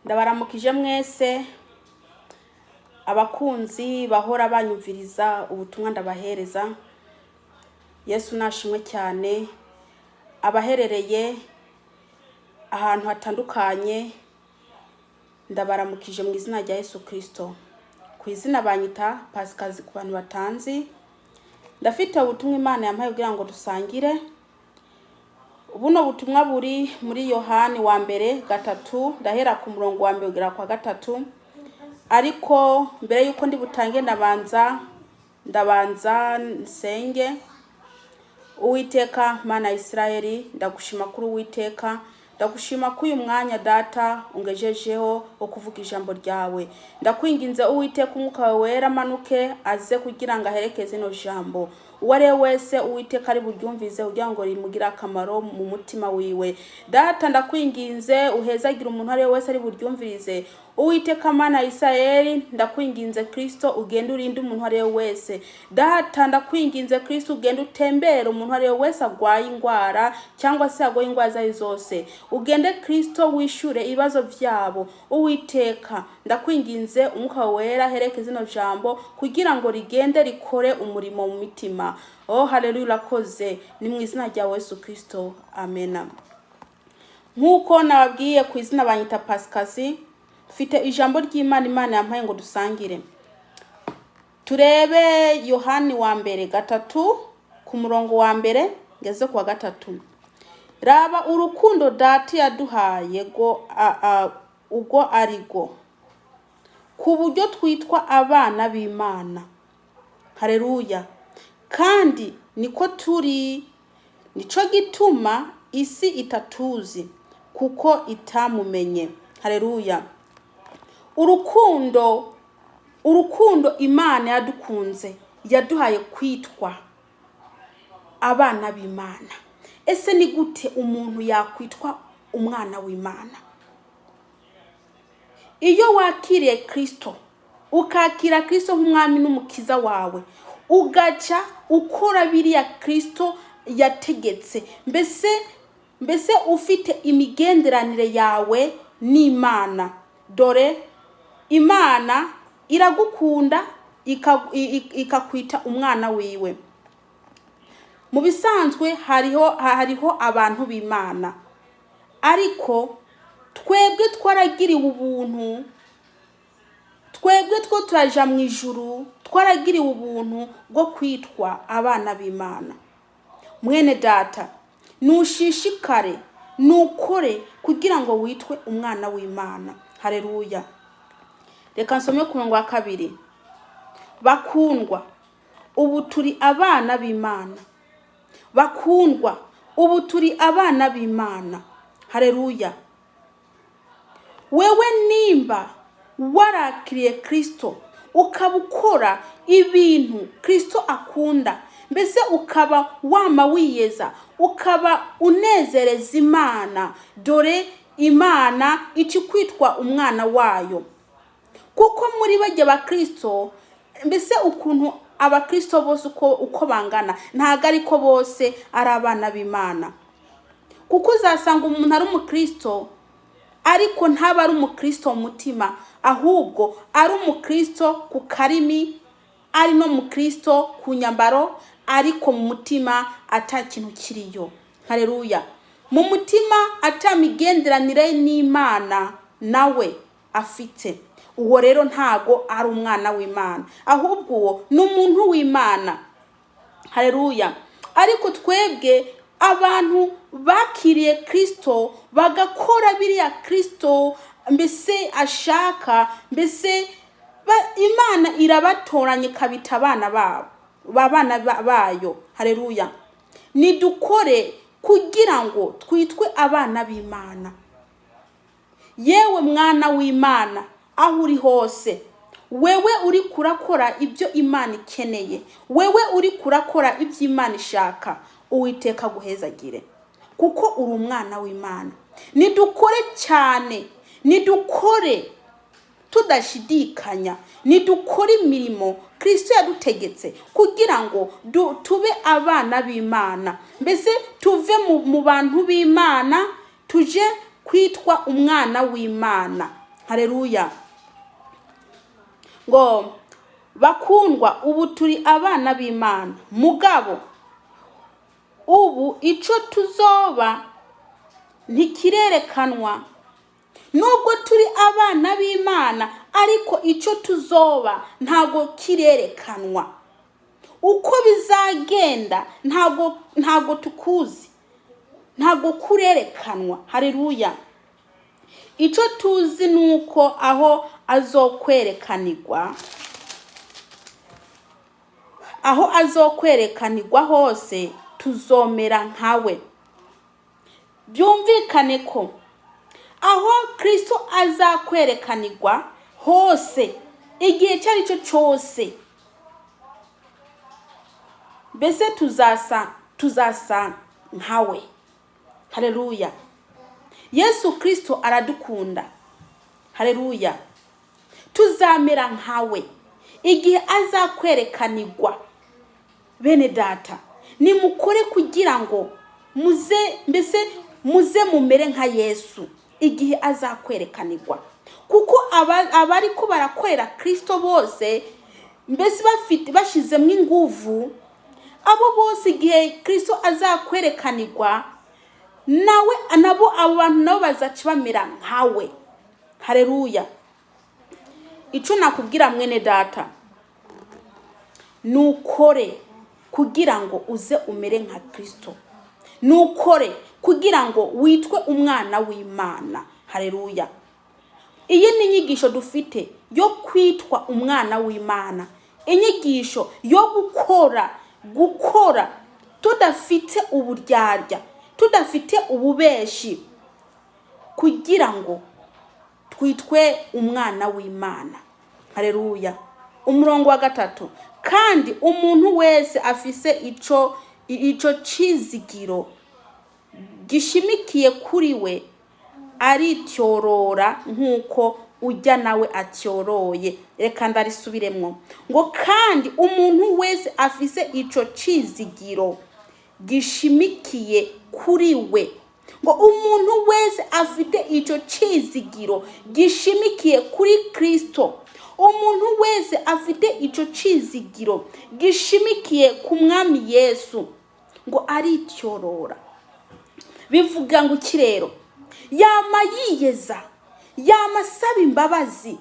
Ndabaramukije mwese abakunzi bahora banyumviriza ubutumwa ndabahereza. Yesu nashimwe cyane. Abaherereye ahantu hatandukanye, ndabaramukije mu izina rya Yesu Kirisito. Ku izina banyita Pasikazi ku bantu batanzi. Ndafite ubutumwa Imana yampaye kugira ngo dusangire. Buno butumwa buri muri Yohani wa mbere 3, ndahera ku murongo wa mbere kugera kwa 3. Ariko mbere yuko ndi butange, ndabanza nsenge. Uwiteka Mana ya Isirayeli, ndagushima kuri Uwiteka, ndagushima ko uyu mwanya Data ungejejeho wo kuvuga ijambo ryawe. Ndakwinginze Uwiteka, umwuka wawe wera amanuke aze kugira ngo aherekeze ino jambo. Uwo ari we wese Uwiteka ari buryumvize kugira ngo rimugire akamaro mu mutima wiwe. Data, ndakwinginze uhezagire umuntu ari we wese ari buryumvirize. Uwiteka Mana ya Isirayeli, ndakwinginze Kristo, ugende urinde umuntu ari we wese. Data, ndakwinginze Kristo, ugende utembere umuntu ari we wese agwaye ingwara cyangwa se agoye ingwara izo ari zose. Ugende Kristo wishure ibibazo vyabo. Uwiteka, ndakwinginze umwuka wera aherekeze ino jambo kugira ngo rigende rikore umurimo mu mitima. Oh haleluya, urakoze. Ni mu izina rya Yesu Kristo, amena. Nk'uko nababwiye, ku izina banyita Pasikazi. Mfite ijambo ry'Imana Imana yampaye ngo dusangire. Turebe Yohani wa mbere 3, ku murongo wa mbere ngeze ku wa 3. Raba urukundo Data yaduhaye go ubwo ari go ku buryo twitwa abana b'Imana. Haleluya! Kandi niko turi. Nico gituma isi itatuzi, kuko itamumenye. Haleluya! Urukundo Imana yadukunze, yaduhaye kwitwa abana b'Imana. Ese ni gute umuntu yakwitwa umwana w'Imana? Iyo wakiriye Kristo, ukakira Kristo nk'umwami n'umukiza wawe, ugaca ukora biriya Kristo yategetse, mbese ufite imigenderanire yawe n'Imana, dore Imana iragukunda, ikakwita umwana wiwe. Mu bisanzwe hariho abantu b'Imana, ariko twebwe twaragiriwe ubuntu. Twebwe two turaja mu ijuru, twaragiriwe ubuntu bwo kwitwa abana b'Imana. Mwene Data, nushishikare nukore kugira ngo witwe umwana w'Imana. Haleluya! Reka nsome ku murongo wa 2. Bakundwa, ubu turi abana b'Imana. Bakundwa, ubu turi abana b'Imana. Haleluya! Wewe nimba warakiriye Kristo, ukaba ukora ibintu Kristo akunda, mbese ukaba wama wiyeza, ukaba unezereza Imana, dore Imana ici kwitwa umwana wayo. Kuko muri bajya bakristo, mbese ukuntu abakristo bose uko bangana, ntabwo ariko bose ari abana b'Imana. Kuko uzasanga umuntu ari umukristo, ariko ntaba ari umukristo mu mutima, ahubwo ari umukristo ku karimi, ari no mukristo ku nyambaro, ariko mu mutima ata kintu kiriyo. Haleluya! Mu mutima ata migenderanire n'Imana nawe afite. Uwo rero ntago ari umwana w'Imana, ahubwo uwo ni umuntu w'Imana. Haleluya! Ariko twebwe abantu bakiriye Kristo, bagakora biriya Kristo mbese ashaka, mbese Imana irabatoranya ikabita abana babo, abana bayo. Haleluya! Nidukore kugira ngo twitwe abana b'Imana. Yewe mwana w'Imana, aho uri hose, wewe uri kurakora ibyo Imana ikeneye, wewe uri kurakora ibyo Imana ishaka, Uwiteka aguhezagire, kuko uri umwana w'Imana. Nidukore cyane, nidukore tudashidikanya, nidukore imirimo Kristo yadutegetse kugira ngo tube abana b'Imana, mbese tuve mu bantu b'Imana tuje kwitwa umwana w'Imana. Hareruya. Ngo bakundwa, ubu turi abana b'Imana, mugabo ubu icyo tuzoba ntikirerekanwa. Nubwo turi abana b'Imana, ariko icyo tuzoba ntabwo kirerekanwa. Uko bizagenda ntabwo tukuzi, ntabwo kurerekanwa. Hareruya. Icyo tuzi ni uko aho azokwerekanirwa hose tuzomera nkawe. Byumvikane ko aho Kirisito azakwerekanirwa hose, igihe icyo ari cyo cyose, mbese tuzasa nkawe. Hareruya. Yesu Kirisito aradukunda. Hareruya. Tuzamera nkawe igihe azakwerekanirwa. Bene data, nimukore kugira ngo muze, mbese muze mumere nka Yesu igihe azakwerekanirwa, kuko abari ko barakorera Kirisito bose, mbese bafite bashyizemo inguvu, abo bose igihe Kirisito azakwerekanirwa nawe, nabo abo bantu nabo bazaca bamera nkawe. Hareruya. Icyo nakubwira, mwene data, nukore kugira ngo uze umere nka Kirisito, nukore kugira ngo witwe umwana w'Imana. Hareruya. Iyi ni inyigisho dufite yo kwitwa umwana w'Imana, inyigisho yo gukora tudafite uburyarya, tudafite ububeshi, kugira ngo twitwe umwana w'Imana. Hareruya. Umurongo wa 3: kandi umuntu wese afise ico cizigiro gishimikiye kuri we arityorora nk'uko ujya nawe atyoroye. Reka ndarisubiremwo. Ngo kandi umuntu wese afise ico cizigiro gishimikiye kuri we, ngo umuntu wese afite ico cizigiro gishimikiye kuri Kristo, umuntu wese afite ico cizigiro gishimikiye ku Mwami Yesu, ngo arityorora. Bivuga ngo iki rero? Yama yiyeza, yama asaba imbabazi.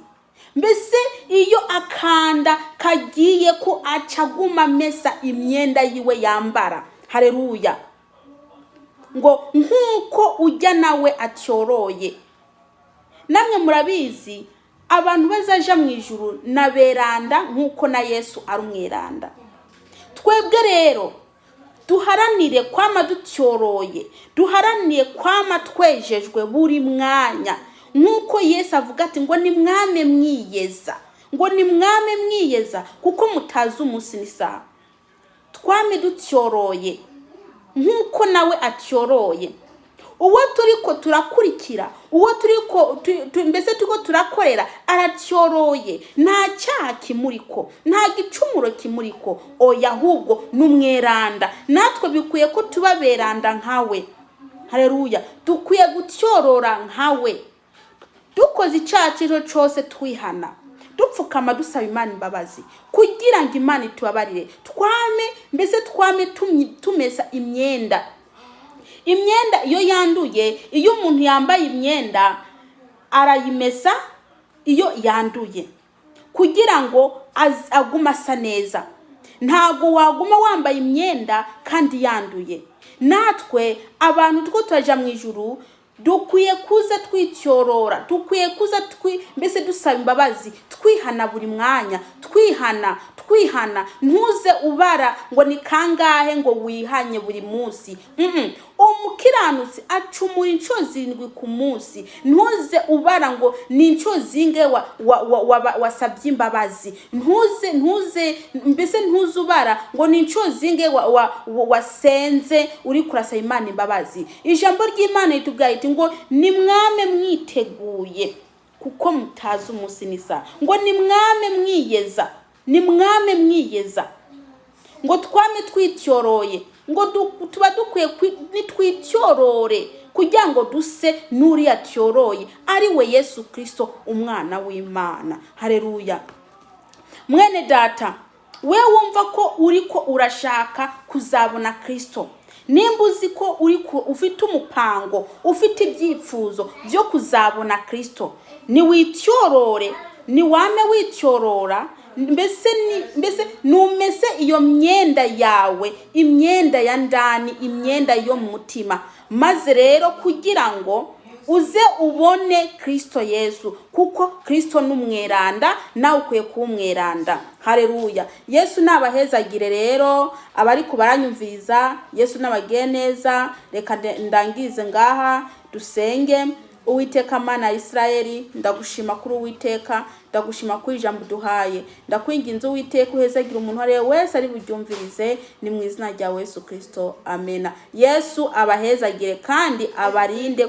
Mbese iyo akanda kagiye ko acaguma amesa imyenda yiwe yambara. Hareruya. Ngo nk'uko ujya nawe atyoroye. Namwe murabizi, abantu bazaja mu ijuru n'aberanda nk'uko na Yesu ari umweranda. Twebwe rero duharanire kwama dutyoroye, duharanire kwama twejejwe buri mwanya, nk'uko Yesu avuga ati ngo nimwame mwiyeza, ngo nimwame mwiyeza kuko mutazi umunsi n'isaha. Twame dutyoroye nk'uko nawe atyoroye. Uwo turiko turakurikira, uwo turiko mbese turiko turakorera, aratyoroye, nta cyaha kimuriko, nta gicumuro kimuriko. Oya, ahubwo ni umweranda. Natwe bikwiye ko tuba beranda nkawe. Hareruya. Dukwiye gutyorora nkawe. Dukoze icyaha icyo cyose, twihana, dupfukama, dusaba Imana imbabazi kugira ngo Imana itubabarire. Twame, mbese twame tumesa imyenda. Imyenda iyo yanduye, iyo umuntu yambaye imyenda arayimesa iyo yanduye kugira ngo agume asa neza. Ntabwo waguma wambaye imyenda kandi yanduye. Natwe abantu two turaja mu ijuru dukwiye kuza twityorora, dukwiye kuza mbese dusaba imbabazi, twihana buri mwanya, twihana, twihana. Ntuze ubara ngo ni kangahe ngo wihanye buri munsi. Umukiranutsi acumura inshuro 7 ku munsi. Ntuze ubara ngo ni inshuro zingahe wasabye imbabazi. Ntuze mbese ntuze ubara ngo ni inshuro zingahe wasenze uri kurasaba Imana imbabazi. Ijambo ry'Imana ritubwira riti ngo nimwame mwiteguye kuko mutazi umunsi n'isaha. Ngo nimwame mwiyeza, nimwame mwiyeza, ngo twame twityoroye, ngo tuba dukwiye nitwityorore. Kugira ngo duse n'uriya tyoroye, ari we Yesu Kirisito, umwana w'Imana. Hareruya! Mwene data, we wumva ko uri ko urashaka kuzabona Kirisito, nimba uzi ko uri ko ufite umupango, ufite ibyifuzo byo kuzabona Kirisito, niwityorore, niwame wityorora. Mbese ni mbese numese iyo myenda yawe, imyenda ya ndani, imyenda yo mu mutima, maze rero kugira ngo uze ubone Kirisito Yesu, kuko Kirisito ni umweranda, nawe ukwiye kuba umweranda. Hareruya! Yesu nabahezagire. Rero abari baranyumviriza, Yesu nabagiye neza. Reka ndangize ngaha, dusenge. Uwiteka Mana ya Isirayeli, ndagushima kuri Uwiteka, ndagushima kuri ijambo uduhaye. Ndakwinginze Uwiteka, uhezagire umuntu uwo ari we wese ari buryumvirize. Ni mu izina rya Yesu Kirisito, amena. Yesu abahezagire kandi abarinde.